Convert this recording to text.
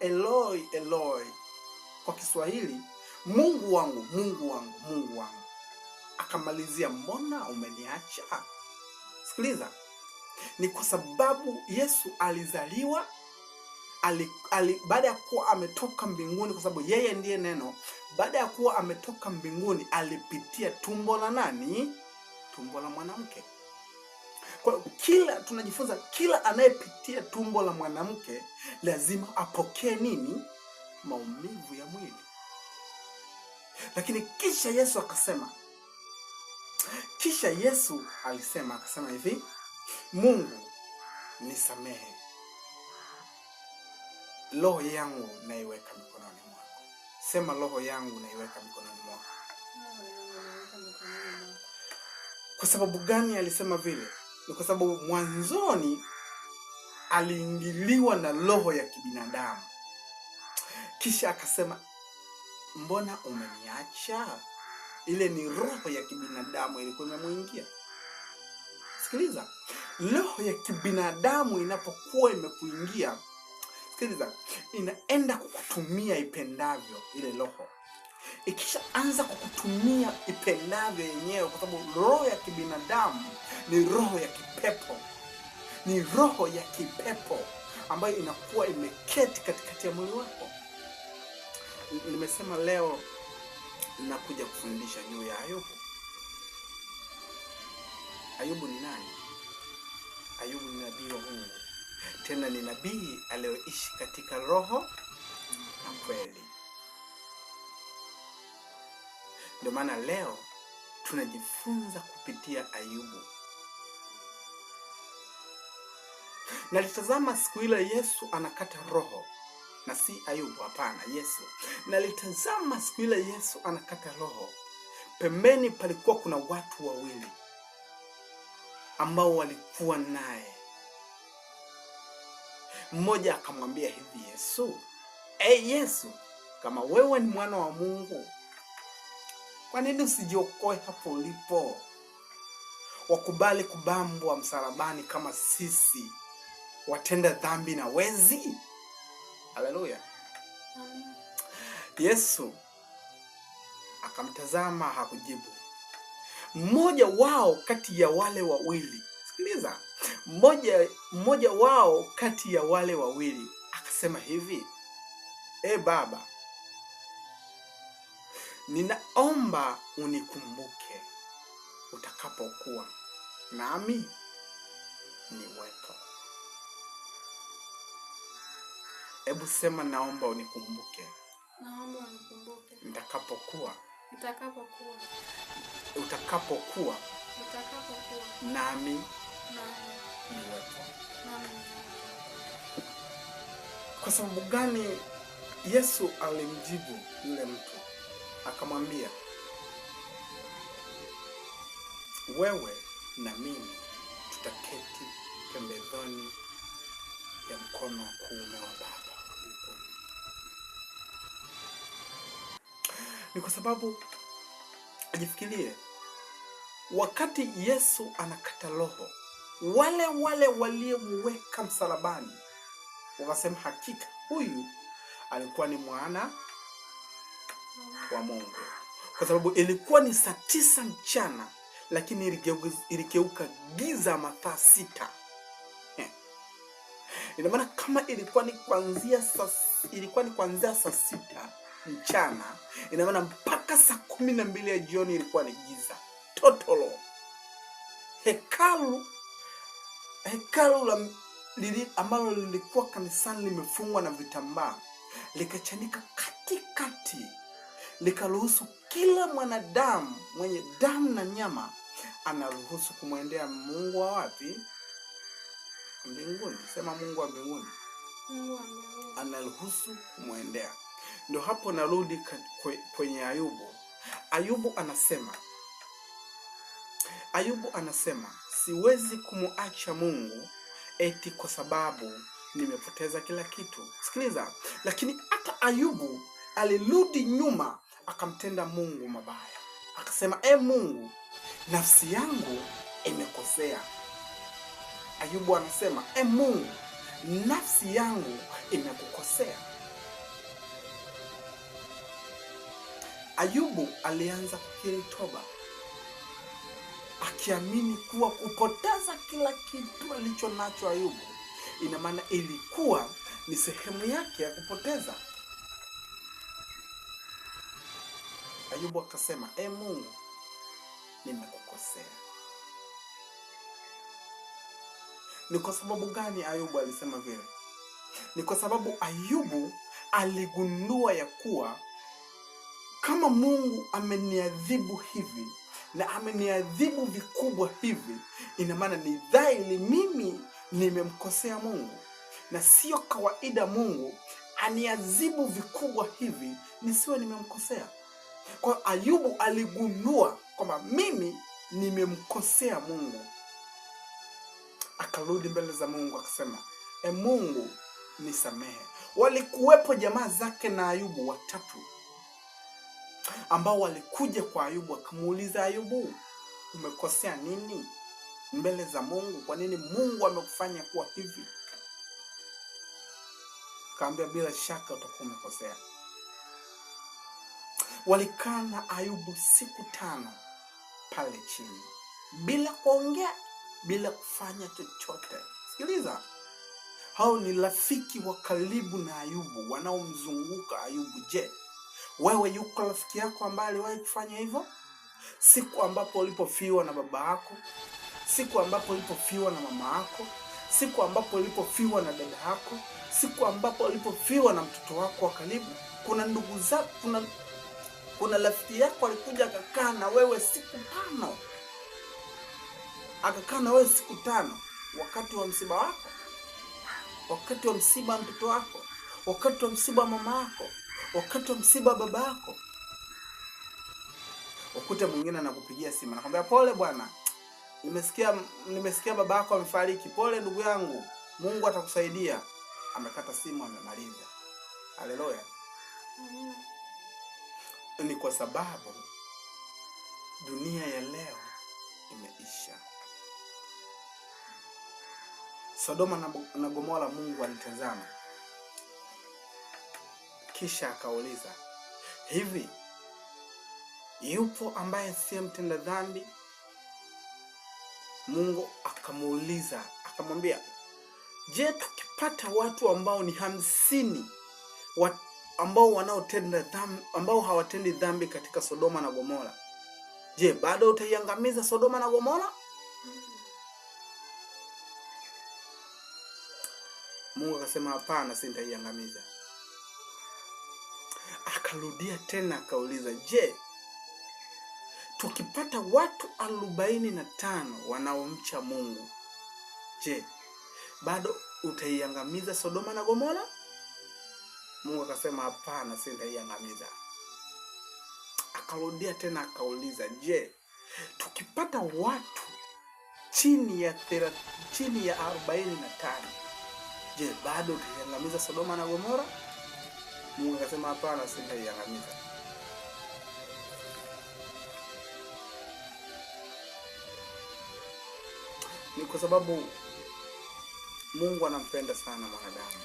Eloi Eloi, kwa Kiswahili Mungu wangu, Mungu wangu, Mungu wangu. Akamalizia, mbona umeniacha? Sikiliza, ni kwa sababu Yesu alizaliwa baada ya kuwa ametoka mbinguni, kwa sababu yeye ndiye neno. Baada ya kuwa ametoka mbinguni, alipitia tumbo la nani? Tumbo la mwanamke. Kwa kila tunajifunza, kila anayepitia tumbo la mwanamke lazima apokee nini? Maumivu ya mwili. Lakini kisha Yesu akasema, kisha Yesu alisema akasema hivi, Mungu nisamehe, roho yangu naiweka mikononi mwako. Sema, roho yangu naiweka mikononi mwako. Kwa sababu gani alisema vile? Ni kwa sababu mwanzoni aliingiliwa na roho ya kibinadamu, kisha akasema mbona umeniacha? Ile ni roho ya kibinadamu ilikuwa imemwingia. Sikiliza, roho ya kibinadamu inapokuwa imekuingia, sikiliza, inaenda kukutumia ipendavyo. Ile roho ikishaanza kukutumia ipendavyo yenyewe, kwa sababu roho ya kibinadamu ni roho ya kipepo, ni roho ya kipepo ambayo inakuwa imeketi katikati ya mwili wako. Nimesema leo nakuja kufundisha juu ya Ayubu. Ayubu ni nani? Ayubu ni nabii wa Mungu, tena ni nabii aliyoishi katika roho na kweli. Ndio maana leo tunajifunza kupitia Ayubu. Nalitazama siku ile Yesu anakata roho na si Ayubu, hapana, Yesu. Nalitazama siku ile Yesu anakata roho, pembeni palikuwa kuna watu wawili ambao walikuwa naye. Mmoja akamwambia hivi Yesu, hey Yesu, kama wewe ni mwana wa Mungu, kwa nini usijiokoe hapo ulipo? Wakubali kubambwa msalabani kama sisi watenda dhambi na wezi? Haleluya. Yesu akamtazama, hakujibu. Mmoja wao kati ya wale wawili, sikiliza, mmoja wao kati ya wale wawili akasema hivi, E Baba, ninaomba unikumbuke utakapokuwa nami niwepo. Hebu sema, naomba unikumbuke. Naomba unikumbuke. Nitakapokuwa. Nitakapokuwa. Utakapokuwa. Utakapokuwa. Nami Nami. niwepo. Nami niwepo. Kwa sababu gani Yesu alimjibu yule mtu akamwambia, wewe na mimi tutaketi pembezoni ya mkono wa kuume wa Baba mbinguni? Ni kwa sababu ajifikirie, wakati Yesu anakata roho, wale wale waliomuweka msalabani wakasema hakika huyu alikuwa ni mwana wa Mungu, kwa sababu ilikuwa ni saa 9 mchana, lakini iligeuka giza masaa 6. Ina maana kama ilikuwa ni kuanzia saa, ilikuwa ni kuanzia saa 6 mchana, ina maana mpaka saa 12 ya jioni ilikuwa ni giza totolo. Hekalu la lili, ambalo lilikuwa kanisani limefungwa na vitambaa likachanika katikati, likaruhusu kila mwanadamu mwenye damu na nyama anaruhusu kumwendea Mungu wa wapi? Mbinguni. Sema Mungu wa mbinguni. Mungu wa mbinguni. Anaruhusu kumwendea. Ndio hapo narudi kwenye Ayubu. Ayubu anasema siwezi kumuacha Mungu eti kwa sababu nimepoteza kila kitu. Sikiliza, lakini hata Ayubu alirudi nyuma akamtenda Mungu mabaya. Akasema, Mungu, nafsi yangu imekosea. Ayubu anasema, Mungu, nafsi yangu imekukosea. Ayubu alianza kukiri toba, akiamini kuwa kupoteza kila kitu alicho nacho Ayubu, ina maana ilikuwa ni sehemu yake ya kupoteza. Ayubu akasema, E Mungu, nimekukosea. Ni kwa sababu gani Ayubu alisema vile? Ni kwa sababu Ayubu aligundua ya kuwa kama Mungu ameniadhibu hivi na ameniadhibu vikubwa hivi, ina maana ni dhahiri mimi nimemkosea Mungu, na sio kawaida Mungu aniadhibu vikubwa hivi nisiwe nimemkosea. Kwa hiyo Ayubu aligundua kwamba mimi nimemkosea Mungu, akarudi mbele za Mungu akasema, E Mungu nisamehe. Walikuwepo jamaa zake na Ayubu watatu ambao walikuja kwa Ayubu akamuuliza Ayubu, umekosea nini mbele za Mungu? Kwa nini Mungu amekufanya kuwa hivi? Kaambia, bila shaka utakuwa umekosea. Walikaa na Ayubu siku 5 pale chini bila kuongea, bila kufanya chochote. Sikiliza, hao ni rafiki wa karibu na Ayubu, wanaomzunguka Ayubu. Je, wewe yuko rafiki yako ambaye aliwahi kufanya hivyo? Siku ambapo ulipofiwa na baba yako, siku ambapo ulipofiwa na mama yako, siku ambapo ulipofiwa na dada yako, siku ambapo ulipofiwa na mtoto wako wa karibu, kuna ndugu zako, kuna rafiki yako alikuja akakaa na wewe siku 5. Akakaa na wewe siku 5 wakati wa msiba wako, wakati wa msiba mtoto wako, wakati wa msiba mama yako, wakati wa msiba baba yako. Ukute mwingine anakupigia simu anakwambia, pole bwana, nimesikia baba yako amefariki, pole ndugu yangu, Mungu atakusaidia. Amekata simu, amemaliza. Haleluya. Ni kwa sababu dunia ya leo imeisha. Sodoma na Gomora, Mungu alitazama kisha akauliza, hivi yupo ambaye siye mtenda dhambi? Mungu akamuuliza akamwambia, je, tukipata watu ambao ni 50 ambao wanaotenda dhambi, ambao hawatendi dhambi katika Sodoma na Gomora, je, bado utaiangamiza Sodoma na Gomora? Mungu akasema, hapana, sintaiangamiza. Akarudia tena akauliza, je, tukipata watu 45 wanaomcha Mungu, je, bado utaiangamiza Sodoma na Gomora? Mungu akasema, hapana, sintaiangamiza. Akarudia tena akauliza, je, tukipata watu chini ya 45, je, bado utaiangamiza Sodoma na Gomora? Mungu akasema, hapana, sintaiangamiza. Ni kwa sababu Mungu anampenda sana mwanadamu.